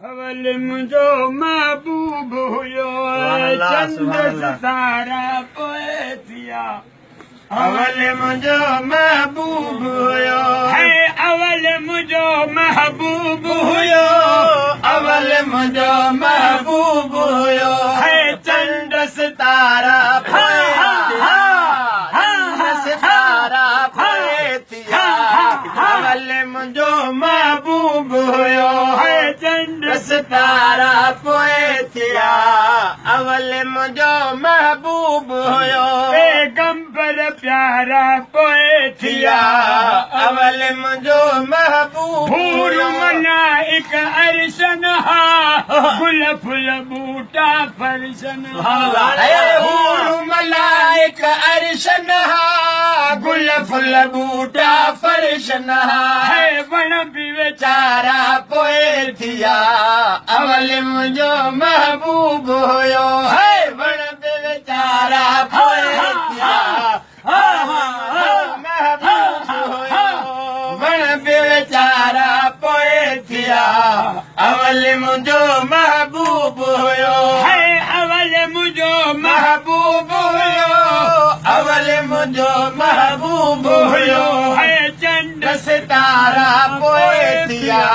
اول منهنجو محبوب هيو چنڊ ستارا پوء ٿيا. اول منهنجو محبوب هيو. هي اول منهنجو محبوب هيو. اول منهنجو محبوب هيو. هي چنڊ ستارا پوء ٿيا. چنڊ ستارا پوء ٿيا. اول منهنجو محبوب هيو. هي چنڊ ستارا پوء ٿيا. اول منهنجو محبوب هيو. پيغمبر پيارا پوء ٿيا. اول منهنجو محبوب حور هيو. ملائڪ عرشن ها، گل ڦل ٻوٽا فرشن ها. حور ملائڪ عرشن ها، گل ڦل ٻوٽا فرشن ها. هي وڻ به ويچارا پوء ٿيا. اول منهنجو محبوب هيو. هي وڻ به ويچارا پوء ٿيا. محبوب هيو. وڻ به ويچارا پوء ٿيا. اول منهنجو محبوب هيو. هي اول منهنجو محبوب هيو. اول منهنجو محبوب هيو. هي چنڊ ستارا پوء ٿيا.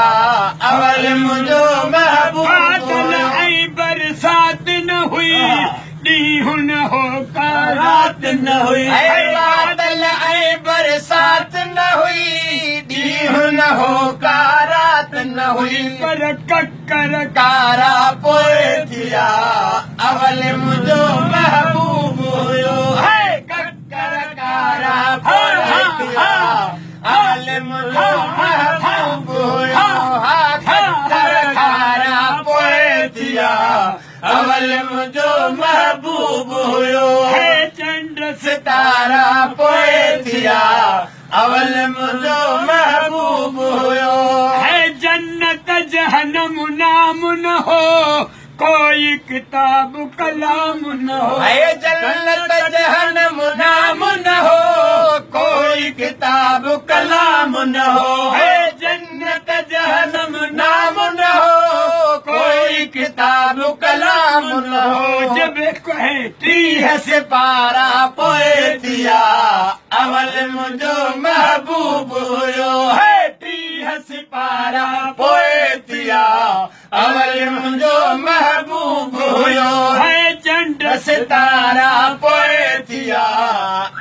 اول منهنجو محبوب بادل هيو. ۽ برسات نه هئي، ڏينهن نه هو ڪا رات نه هئي. بادل ۽ برسات نه هئي، ڏينهن نه هو ڪا رات نه هئي. پر ڪڪر ڪارا پوء ٿيا. اول منهنجو محبوب هيو. هي ڪڪر ڪارا پوء ٿيا. اول منهنجو محبوب هيو. ها ڪڪر ڪارا پوء ٿيا. اول منهنجو محبوب هيو. هي چنڊ ستارا پوء ٿيا. اول منهنجو محبوب هيو. هي جنت جهنم نام نه هو، ڪوئي ڪتاب ڪلام نه هو. هي جنت جهنم نام نه هو، ڪوئي ڪتاب ڪلام نه هو. هي جنت جهنم نام نه هو، ڪوئي ڪتاب ڪلام نه هو. جب ڪهي 30 سپارا پوء ٿيا. اول منهنجو محبوب هيو. هي 30 سپارا پوء ٿيا. اول منهنجو محبوب هيو. هي چنڊ ستارا پوء ٿيا.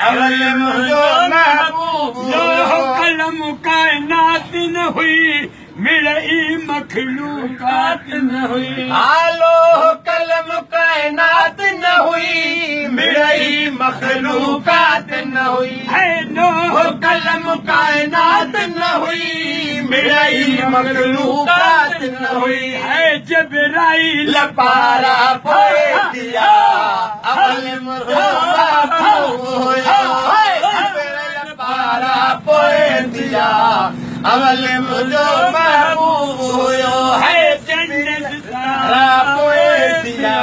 اول منهنجو محبوب لوح هيو. قلم ڪائنات نه هئي، مڙئي مخلوقات نه هئي. لوح قلم ڪائنات نه هئي، مڙئي مخلوقات نه هئي. هي لوح قلم ڪائنات نه هئي، مڙئي مخلوقات نه هئي. هي جبرائيل پارا پوء ٿيا. اول منهنجو محبوب هيو. جبرائيل پارا پوء ٿيا. اول منهنجو محبوب هيو. هي چنڊ ستارا پوء ٿيا.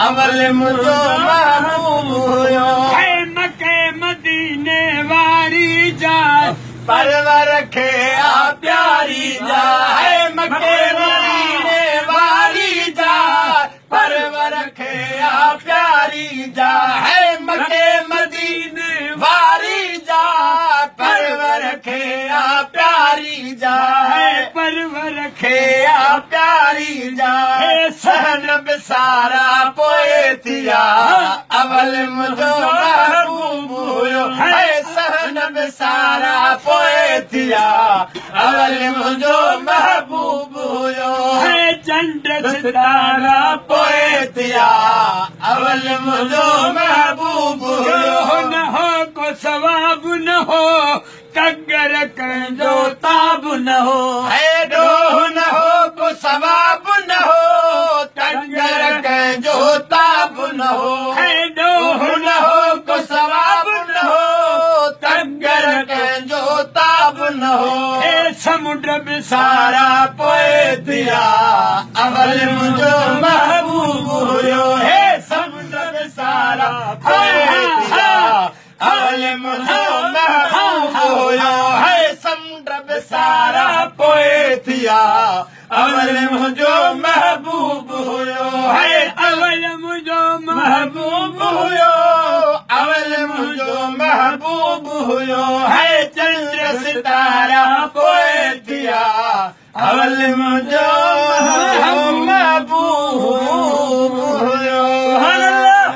اول منهنجو محبوب هيو. هي مڪي مديني واري جاءِ، پرور کي آ پياري جاءِ. مڪي مديني واري جاءِ، پرور کي آ پياري جاءِ. مڪي مديني واري جاءِ، پرور کي آ پياري جاءِ. پرور کي آ پياري جاءِ. سهن به سارا پوء ٿيا. اول منهنجو محبوب هيو. هي سهن به سارا پوء ٿيا. اول منهنجو محبوب هيو. هي چنڊ ستارا پوء ٿيا. اول منهنجو محبوب هيو. نه هو ڪو ثواب نه هو، تگر ڪنهن جو تاب نه هو. هي ڏوهه نه هو ڪو ثواب نه هو، تگر ڪنهن جو تاب نه هو. هي ڏوهه نه هو ڪو ثواب نه هو، تگر ڪنهن جو تاب نه هو. هي سمنڊ به سارا پوء ٿيا. اول منهنجو محبوب هيو. هي سمنڊ به سارا پوء ٿيا. اول منهنجو محبوب هيو. هي سمنڊ به سارا پوء ٿيا. اول اول منهنجو محبوب هيو. هي اول منهنجو محبوب هيو، اول منهنجو محبوب هيو. هي چنڊ ستارا پوءِ ٿيا، اول منهنجو محبوب هيو. سبحان الله.